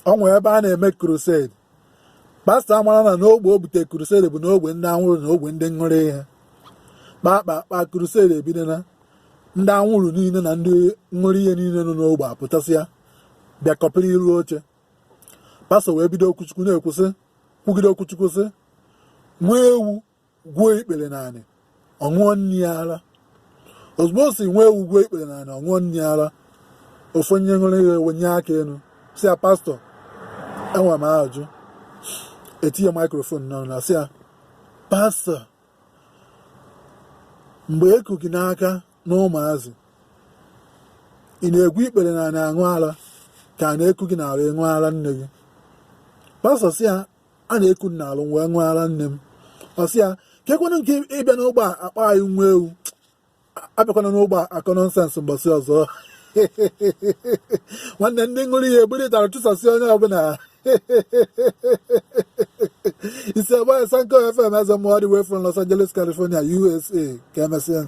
Ọ nwere ebe a na-eme crusade. Pastọ amara na n'ogbe o bute crusade bụ n'ogbe ndị anwụrụ na ogbe ndị ṅụrụ ihe. Kpakpa kpa crusade ebidona, ndị anwụrụ niile na ndị ṅụrụ ihe niile nọ n'ogbe apụtasịa bịa kọpịrị iru oche. Pastọ wee bido okwuchukwu na-ekwu sị, kwugide okwuchukwu sị, nwa ewu gwuo ikpere n'anị, ọ ṅụọ nne ya ara. Ozugbo o si nwa ewu gwuo ikpere n'anị, ọ ṅụọ nne ya ara, ofu onye ṅụrụ ihe wenye aka elu sị ya, pastọ, enwere m ajụjụ. Etinye microphone n'ọnụ na sị ya, pastọ, mgbe eku gị n'aka na ụmụazị, ị na-egwu ikpere n'anị aṅụ ara, ka a na-eku gị n'arụ ịṅụ ara nne gị? Pastọ sị ya, a na-eku m n'alụ wee ṅụọ ara nne m. Ọ sị ya, kekwanụ nke ịbịa n'ogbe a akpọ anyị nwa ewu, abịakwana n'ogbe a akọ nonsense mbọsị ọzọ. Nwanne, ndị ṅụrụ ihe eburu tara chụsasị onye ọbụla. Isi agba Sanko FM, eze mmụọ dị way from Los Angeles, California, USA. Ka emesịa.